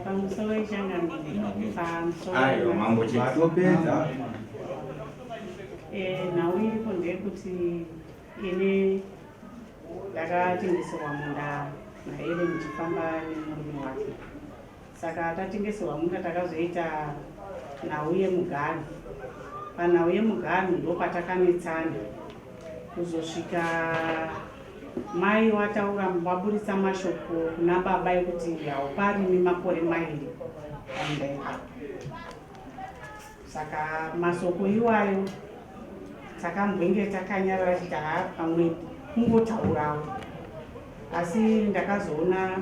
Pamusoro ichangamire. Pamusoro. Aiwa mambo chete. Matopedza. Eh, nhau iripo ndeyekuti ini ndakatengeserwa munda naEllen ndichifamba nemurume wake. Saka tatengeserwa munda takazoita nhau yemuganhu. Panhau yemuganhu ndopatakanetsana kuzosvika mai wataura waburitsa mashoko kuna baba ekuti hauparimi makore mairi pamunda ipapo. Saka masoko iwayo takambwenge takanyarara chiti haa pamwe kungotaurawo, asi ndakazoona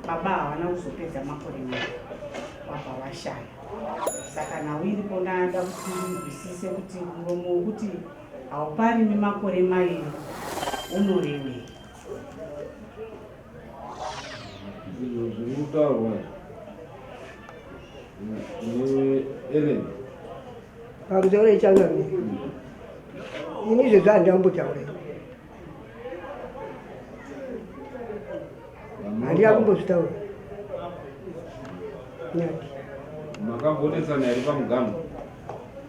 baba havana kuzopedza makore mai wabva washaya. Saka nhau iripo ndada kuti nzwisise kuti muromo wekuti hauparimi makore mairi unorevei. Izvo zviri kutaurwa Ellen. Pamusoro ichangamire. Ini izvezvi handambotaura. Handina kumbozvitaura. Nyati. Makambonetsana here pamuganho?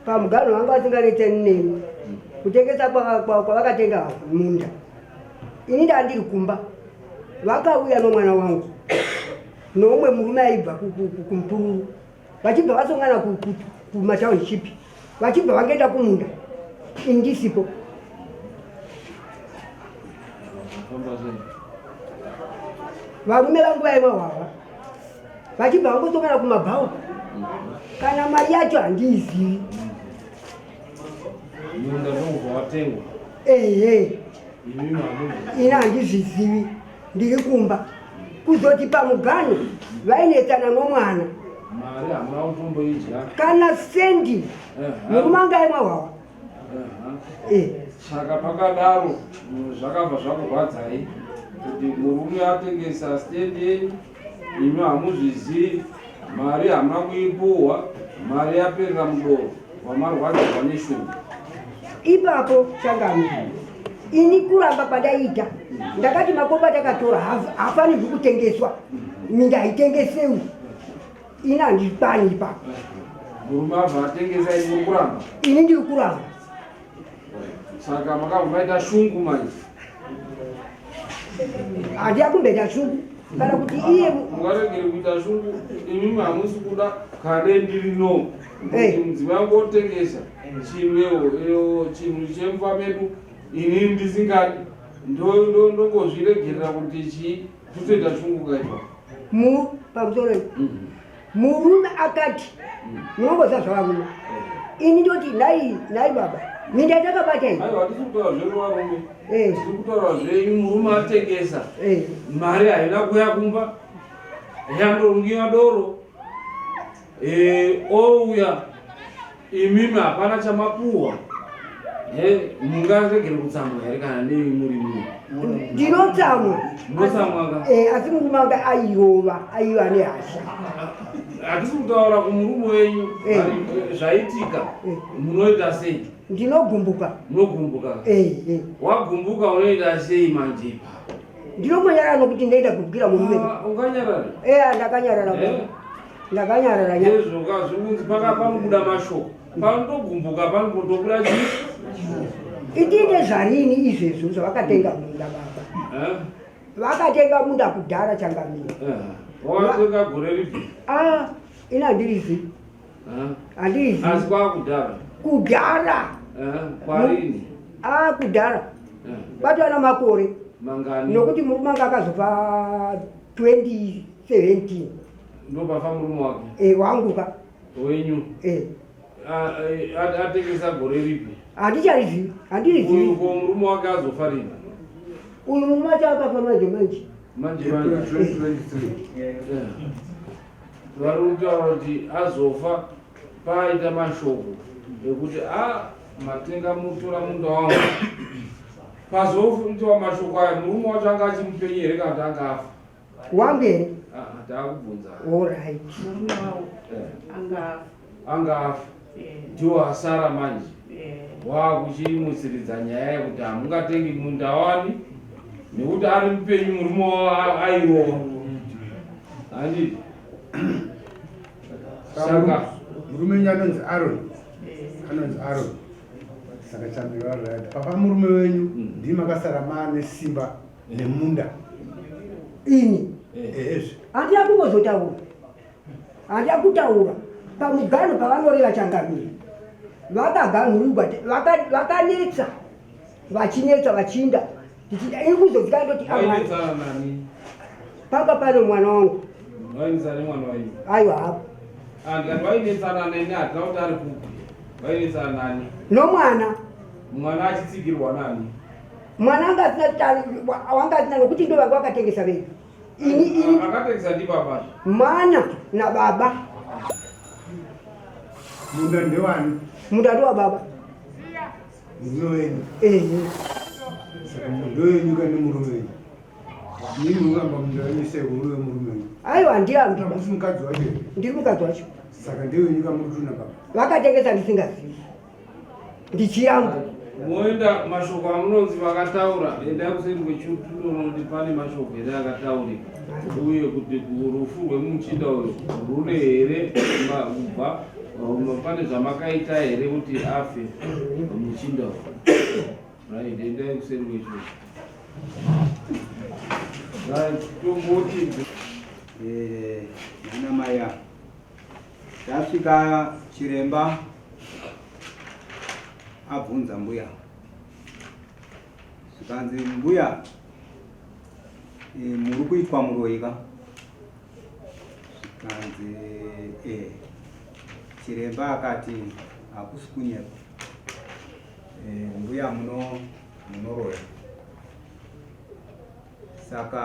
Pamuganho vanga vasinganetsani neni. Kutengesa kwavakatenga munda. Ini ndandiri kumba. Vakauya nomwana wangu noumwe murume aibva kuMpururu vachibva vasongana kumatownship vachibva vangoenda kumunda ini ndisipo. Varume vangu vaimwa hwahwa vachibva vangosongana kumabhawa, kana mari yacho handiizivi. Munda ndokubva watengwa. Ehe, ini handizvizivi, ndiri kumba. Kuzoti pamuganho vainetsana nomwana. Mari hamuna kutomboidya. Kana sendi. Murume anga aimwa hwahwa. Eh. Saka pakadaro zvakabva zvakurwadzai kuti murume atengesa stand yenyu, imi hamuzvizivi, mari hamuna kuipuhwa, mari yaperera mudoro, wamarwadzirwa neshungu. Ipapo changami ini kuramba kwandaiita ndakati makomba atakatora haafanirwi kutengeswa, minda haitengesewi, ini handikwani ipapo. Murume abva atengesa, ini muri kuramba. Ini ndiri kuramba. Saka makabva maita shungu manje. Handina kumboita shungu kana kuti iye. Mungaregere kuita shungu, imimi hamusi kuda kane ndiri no kuti mudzimai wangu otengesa chinhu chinhu chemumba medu, ini ndisingadi, ndongozviregerera kuti chii, totoita shungu kaitwa. Pamusoro murume akati munongoziva zvavarume, ini ndoti nhai nhai baba, minda yatakabata iyi. Aiwa, hatisi kutaura zvedu varume, tiri kutaura zvenyu. Murume atengesa, mari haina kuya kumba, yandorungiwa doro, ouya, imimi hapana chamapuhwa. Mungaregere kutsamwa here kana nei muri mimi? Ndinotsamwa. Munotsamwa ka? Asi murume wanga airova, aiva nehasha. Hatisi kutaura kumurume wenyu. Zvaitika munoita sei? Ndinogumbuka. Munogumbuka? Eh. Wagumbuka unoita sei manje ipapo? Ndinongonyarara nokuti ndoenda kubwira murume. Ah, unganyarara? Eh, ndakanyarara. Ndakanyarara. Hezvo ka, zvikunzi paka panobuda mashoko, panotogumbuka panotobuda chii? Itinde zvarini izvezvo zvavakatenga munda baba? Vakatenga munda kudhara changamire. Wakatenga gore ripi? Ah, ini handirizi. Handizi. Asi kwakudhara? Kudhara. Kwarini? Ah, kudhara. Kwatova makore. Mangani? Nokuti murume anga akazofa 2017. Ndopafa murume wake? Eh, wangu ka. Wenyu? Eh. Atengesa gore ripi? Handicharizivi, handirizivi. Uyu ko murume wake azofa rini? Uyu murume wacho akafa manje manje. Manje manje. 2023. Vari kutaura kuti azofa paaita mashoko ekuti a matenga mutora munda wangu. Pazoitwa mashoko aya, murume wacho anga achimupenyu here kana kuti anga afa? Wangu here? Taakubvunza. Alright. Murume wavo anga Anga afa. Ndiwo asara manje. Waakuchimutsiridza nyaya yekuti hamungatengi munda wani nekuti ari mupenyu murume wavo airova. Handiti saka murume wenyu anonzi Aaron, anonzi Aaron. Saka chambiro right papa, murume wenyu ndimi makasara maane simba nemunda. Ini? Ehezve. Handina kumbozotaura, handina kutaura pamugano pavanoreva changamire. Vakaganhurwa, vakanetsa, vachinetsa, vachinda tichida ini kuzodzika ndoti Vainetsana nani? Panga pane mwana wangu. Vainetsana nemwana wenyu? Aiwa, hapo. Ah, ndikati vainetsana neni, hatina kuti ari kupi. Vainetsana nani? Nomwana. Mwana achitsigirwa nani? Mwana anga asina, wanga asina, nokuti ndo vanga vakatengesa vega. Ini Akatengesa ndibaba? Mwana nababa. Munda ndewani? Munda ndowa baba. Murume wenyu? Ehe. Saka munda wenyu kane murume wenyu, mimi muramba munda wenyu sei uri wemurume wenyu? Aiwa, handirambi. Hamusi mukadzi wacho here? Ndiri mukadzi wacho. Saka ndewenyu kamuri kutuna baba? Vakatengesa ndisingazivi, ndichiyamba. Moenda mashoko amunonzi vakataura, endai kuseri kwechutunoona kuti pane mashoko here akataurika, uye kuti rufu rwemuchinda uyu rune here kubva pane zvamakaita here kuti afe muchinda uyu. Right, endai kuseri kwechutu. Right, tomboti Nana mai ava tasvika, chiremba abvunza mbuya, zvikanzi, "Mbuya, muri kuitwa muroyi ka?" Zvikanzi, "E." Chiremba akati, "Hakusi kunyepa, mbuya munoroya." Saka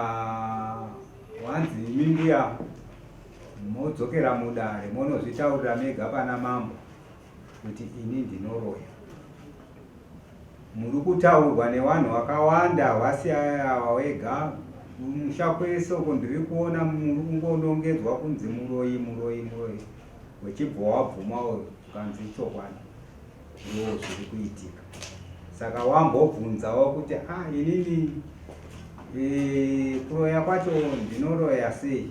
wanzi, "Imi mbuya modzokera mudare, monozvitaurira mega pana mambo kuti ini ndinoroya. Muri kutaurwa nevanhu vakawanda, wasiya wega musha kwese uko. Ndiri kuona muri kungonongedzwa kunzi muroyi, muroyi, muroyi." Wechibva wabvumawo, ukanzi ichokwadi, ndo zviri kuitika. Saka wambobvunzawo kuti, "Ah, inini kuroya kwacho ndinoroya sei?"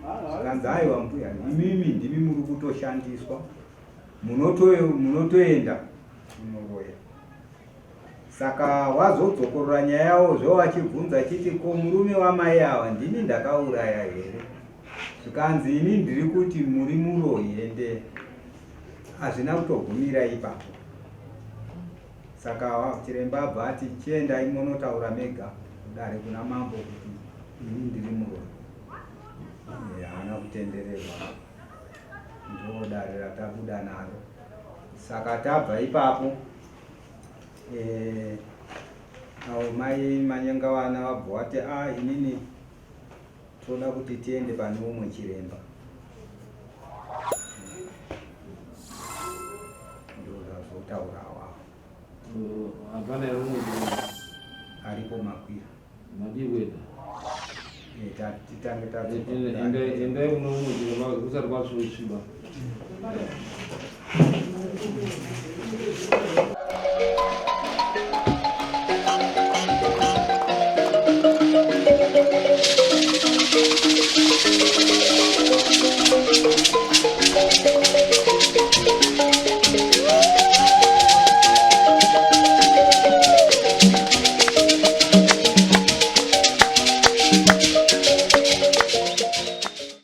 Zvikanzi, "Aiwa mbuya, imimi ndimi muri kutoshandiswa, munotoenda kunoroya." Saka wazodzokorora nyaya yawo zve, wachibvunza achiti, "Ko murume wamai ava ndini ndakauraya here?" Zvikanzi, "Ini ndiri kuti muri muroyi." Ende hazvina kutogumira ipapo. Saka chiremba abva ati, "Chiendai munotaura mega kudare kuna mambo kuti ini ndiri muroyi." Haana kutendererwa, ndo dare ratabuda naro. Saka tabva ipapo, avo mai Manyangawana vabva vati, "A, inini toda kuti tiende pane umwe chiremba." Ndo zvazotaurawo avo. Hapana here umwe chiremba? Aripo, makwira. Madii kuenda? Titange tadzoka. Endai kuno umwe chiremba kusati kwasviba.